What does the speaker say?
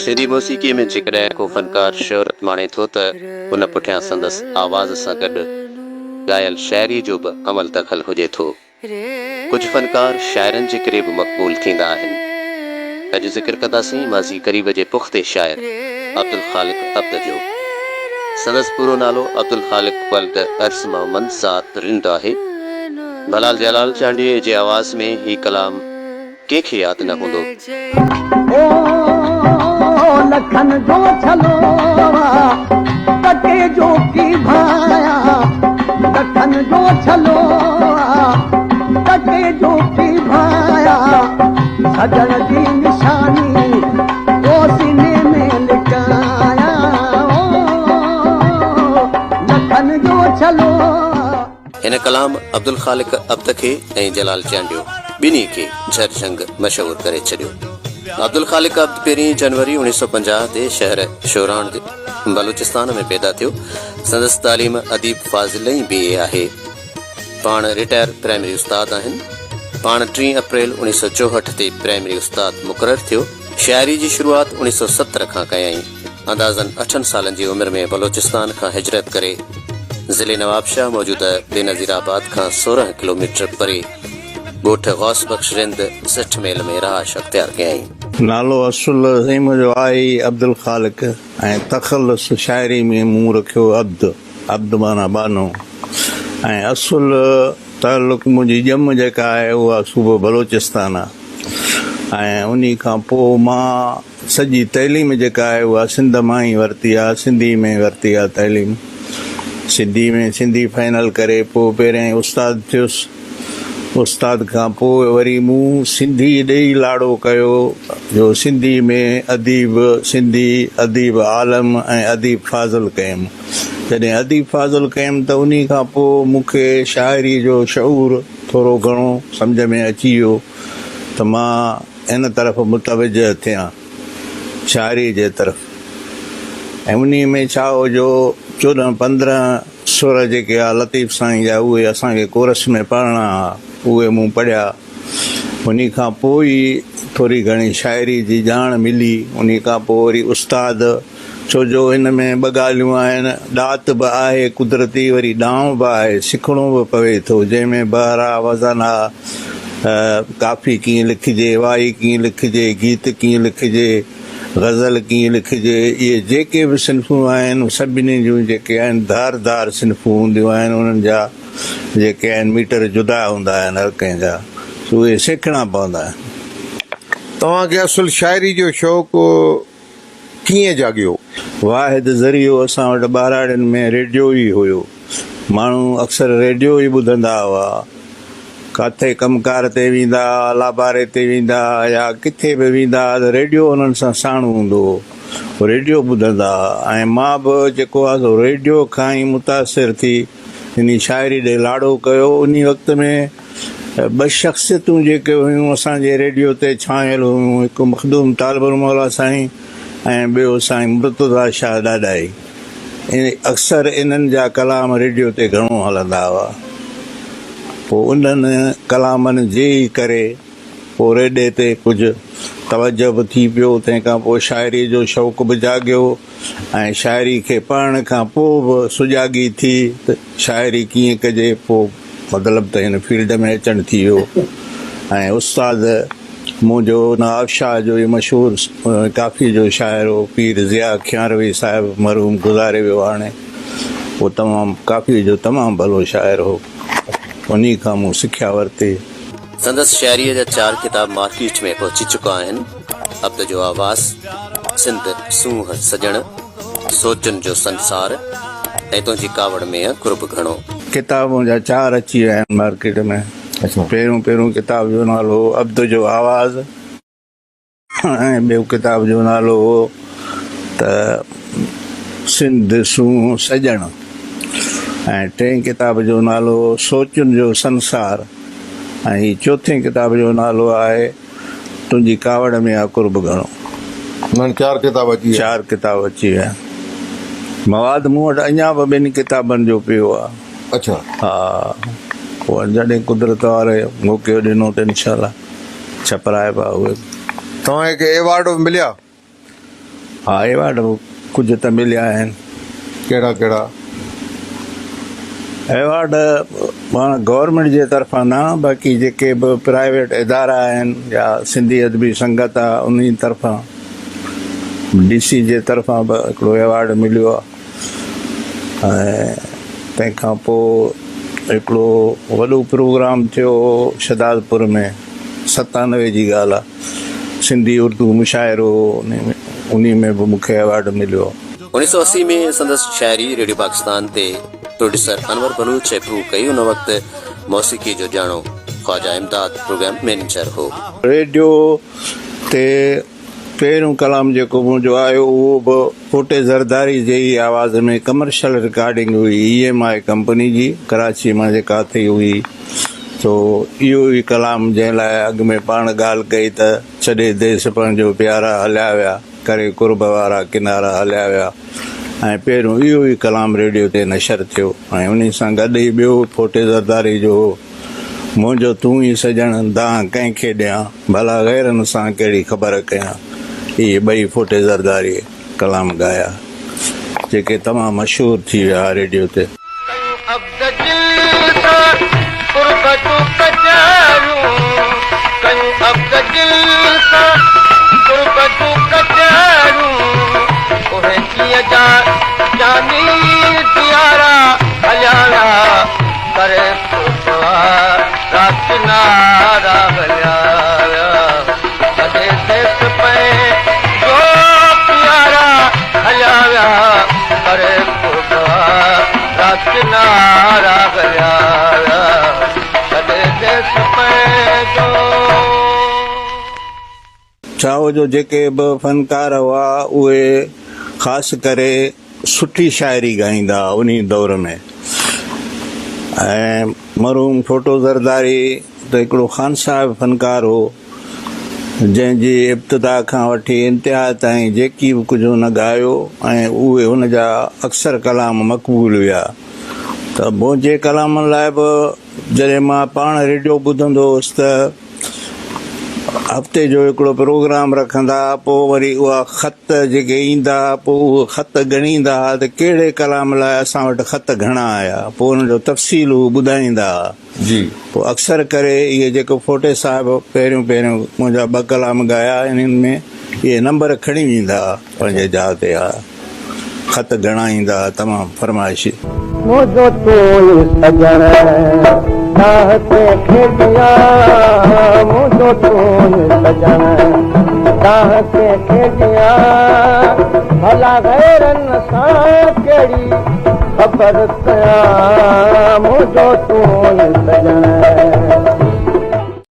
سنڌي موسيقيء ۾ جيڪڏهن ڪو فنڪار شهرت ماڻي ٿو ته ان پٺيان سندس آواز سان گڏ ڳايل شاعريء جو به عمل دخل هجي ٿو. ڪجهه فنڪار شاعرن جي ڪري به مقبول ٿيندا آهن. اڄ ذڪر ڪنداسين ماضي قريب جي پختي شاعر عبدالخالق عبد جو. سندس پورو نالو عبدالخالق ولد عرض محمد ذات رند آهي. بلال جلال چانڊيي جي آواز ۾ هي ڪلام ڪنهن کي ياد نه هوندو. او لکن جو ڇلو آ، ٽڪي جو ڪي ڀايان، لکن جو ڇلو آ، ٽڪي جو ڪي ڀايان، سڄڻ جي نشاني او سيني ۾ لڪايان، او لکن جو ڇلو آ. هن ڪلام عبدالخالق عبد کي ۽ جلال چانڊيو ٻنهي کي جھر جھنگ مشهور ڪري ڇڏيو. عبدالخالق عبد پهرين جنوري 1950 تي شهر شوراڻ بلوچستان ۾ پيدا ٿيو. سندس تعليم اديب فاضل ۽ بي اي آهي. پاڻ رٽائر پرائمري استاد آهن. پاڻ ٽين اپريل 1964 تي پرائمري استاد مقرر ٿيو. شاعري جي شروعات 1970 کان ڪيائين. اندازن اٺن سالن جي عمر ۾ بلوچستان کان هجرت ڪري ضلعي نوابشاهه موجوده بينظير آباد کان 16 ڪلوميٽر پري ڳوٺ غوث بخش رند 60 ميل ۾ رهائش اختيار ڪيائين. نالو اصل سائين منهنجو آهي ئي عبدالخالق ۽ تخلص شاعري ۾ مون رکيو عبد، عبد معنيٰ ٻانهو ۽ اصل تعلق منهنجي ڄم جيڪا آهي اها صوبو بلوچستان آهي ۽ انهي کان پوء مان سڄي تعليم جيڪا آهي اها سنڌ مان ئي ورتي آهي، سنڌي ۾ ورتي آهي تعليم. سنڌي ۾ سنڌي فائنل ڪري پوء پهريائين استاد ٿيس. استاد کان پوء وري مون سنڌي ڏي ئي لاڙو ڪيو جو سنڌي ۾ اديب سنڌي، اديب عالم ۽ اديب فاضل ڪيم. جڏهن اديب فاضل ڪيم ته انهي کان پوء مون کي شاعري جو شعور ٿورو گهڻو سمجهه ۾ اچي ويو ته مان ان طرف متوجه ٿيان، شاعريء جي طرف ۽ انهيء ۾ ڇا هو جو 14 15 سر جيڪي ها لطيف سائين جا اهي اسان کي ڪورس ۾ پڙهڻا ها، اهي مون پڙهيا. انهيء کان پوء ئي ٿوري گهڻي شاعريء جي ڄاڻ ملي. انهيء کان پوء وري استاد، ڇو جو ان ۾ ٻه ڳالهيون آهن، ڏات به آهي قدرتي وري ڏانء به آهي، سکڻو به پوي ٿو، جنهن ۾ بحر آ، وزن آ، ڪافي ڪيئن لکجي، وائي ڪيئن لکجي، گيت ڪيئن لکجي، غزل ڪيئن لکجي، اهي جيڪي به صنفون آهن، سڀني جون جيڪي آهن ڌار ڌار صنفون هونديون آهن، انهن جا جيڪي آهن ميٽر جدا هوندا آهن هر ڪنهن جا، سو اهي سکڻا پوندا آهن. توهان کي اصل شاعري جو شوق ڪيئن جاڳيو؟ واحد ذريعو اسان وٽ ٻهراڙين ۾ ريڊيو ئي هيو. ماڻهو اڪثر ريڊيو ئي ٻڌندا هئا. ڪاٿي ڪم ڪار تي ويندا ها، لاباري تي ويندا ها يا ڪٿي به ويندا ها ته ريڊيو انهن سان ساڻ هوندو هو. ريڊيو ٻڌندا ها ۽ مان به جيڪو آهي سو ريڊيو کان ئي متاثر ٿي انهي شاعري ڏي لاڙو ڪيو. انهي وقت ۾ ٻه شخصيتون جيڪي هيون اسان جي ريڊيو تي ڇانيل هيون هڪ مخدوم طالب الموليٰ سائين ۽ ٻيو سائين مرتضيٰ شاهه ڏاڏاهي. اڪثر انهن جا ڪلام ريڊيو تي گهڻو هلندا هئا. پوء انهن ڪلامن جي ئي ڪري پوء ريڊي تي ڪجهه توجه به ٿي پيو تنهن کان پوء شاعري جو شوق به جاڳيو ۽ شاعري کي پڙهڻ کان پوء به سجاڳي ٿي ته شاعري ڪيئن ڪجي پوء مطلب ته هن فيلڊ ۾ اچڻ ٿي ويو ۽ استاد منهنجو نواب شاهه جو ئي مشهور ڪافي جو شاعر هو پير ضياء کيانروي صاحب مرحوم گذاري ويو هاڻي اهو تمام ڪافي جو تمام ڀلو شاعر هو انهي کان مون سکيا ورتي. سندس شاعريء جا چار ڪتاب مارڪيٽ ۾ پهچي چڪا آهن، عبد جو آواز، سنڌ سونهن سڄڻ، سوچن جو سنسار ۽ تنهنجي ڪاوڙ ۾ قرب گهڻو. ڪتاب منهنجا چار اچي ويا آهن مارڪيٽ ۾. پهريون پهريون ڪتاب جو نالو هو عبد جو آواز ۽ ٻيو ڪتاب جو نالو هو ته سنڌ سونهن سڄڻ ۽ ٽئين ڪتاب جو نالو هو سوچن جو سنسار ۽ هي چوٿين ڪتاب جو نالو آهي تنهنجي ڪاوڙ ۾ آ قرب گهڻو. انهن چار ڪتاب اچي ويا. چار ڪتاب اچي ويا. مواد مون وٽ اڃا به ٻن ڪتابن جو پيو آ. اڇا. ها پوء جڏهن قدرت واري موقعو ڏنو ته انشاء الله ڇپرائبا اهي به. توهان کي ايوارڊ به مليا؟ ها ايوارڊ به ڪجهه ته مليا آهن. ڪهڙا ڪهڙا؟ ايوارڊ پاڻ گورنمينٽ جي طرفان نه باقي جيڪي به پرائيويٽ ادارا آهن يا سنڌي ادبي سنگت آ انهي طرفان ڊي سي جي طرفان به هڪڙو ايوارڊ مليو آ ۽ تنهن کان پوء هڪڙو وڏو پروگرام ٿيو هو شھدادپور ۾ 97 جي ڳالهه آ سنڌي اردو مشاعرو هو انهي ۾ به مون کي ايوارڊ مليو. 1980 ۾ سندس شاعري ريڊيو پاڪستان تي پروڊيوسر انور بلوچ اپروو ڪئي ان وقت موسيقي جو ڄاڻو خواجه امداد پروگرام مئنيجر هو. ريڊيو تي پهريون ڪلام جيڪو منهنجو آيو اهو به پوٽي زرداري جي ئي آواز ۾ ڪمرشل رڪارڊنگ هئي اي ايم I company جي ڪراچي مان جيڪا ٿي هئي سو اهو ئي ڪلام جنهن لاء اڳ ۾ پاڻ ڳالهه ڪئي ته ڇڏي ديس پنهنجو پيارا هليا ويا ڪري قرب وارا ڪنارا هليا ويا ۽ پهريون اهو ئي ڪلام ريڊيو تي نشر ٿيو ۽ انهي سان گڏ ئي ٻيو ڦوٽي زرداري جو هو منهنجو تون ئي سڄڻ دانهن ڪنهن کي ڏيان ڀلا غيرن سان ڪهڙي خبر ڪيان اهي ٻئي ڦوٽي زرداري ڪلام ڳايا جيڪي تمام مشهور ٿي ويا ريڊيو تي. ڪيون عبد دل سان قرب جون ڪچهريون ڪيون عبد دل سان قرب جون ڪچهريون اهي جيء جا جاني جيارا هليا ويا ڪري قرب وارا ڪنارا هليا ويا ڇڏي ديس پنهنجو پيارا هليا ويا ڪري قرب وارا ڪنارا هليا ويا ڇڏي ديس پنهنجو. ڇا هو جو جيڪي به فنڪار هئا اهي خاص ڪري سٺي شاعري ڳائيندا هئا انهي دور ۾ ۽ مرحوم ڦوٽو زرداري ته هڪڙو خان صاحب فنڪار هو جنهن جي ابتدا کان وٺي انتها تائين جيڪي به ڪجهه هن ڳايو ۽ اهي هن جا اڪثر ڪلام مقبول ويا ته منهنجي ڪلامن لاء به جڏهن مان پاڻ ريڊيو ٻڌندو هوس ته هفتي جو هڪڙو پروگرام رکندا ها پوء وري اها خط جيڪي ايندا ها پوء اهي خط ڳڻيندا ها ته ڪهڙي ڪلام لاء اسان وٽ خط گهڻا آيا پوء ان جو تفصيل هو ٻڌائيندا ها جي. پوء اڪثر ڪري اهي جيڪو ڦوٽي صاحب پهريون پهريون منهنجا ٻه ڪلام ڳايا انهن ۾ اهي نمبر کڻي ويندا ها پنهنجي جاء تي ها خط گهڻا ايندا ها تمام فرمائشي. منهنجو تون ئي سڄڻ ڏانهن ڪنهن کي ڏيان منهنجو تون ئي سڄڻ ڏانهن ڪنهن کي ڏيان ڀلا غيرن سان ڪهڙي خبر ڪيان منهنجو تون ئي سڄڻ.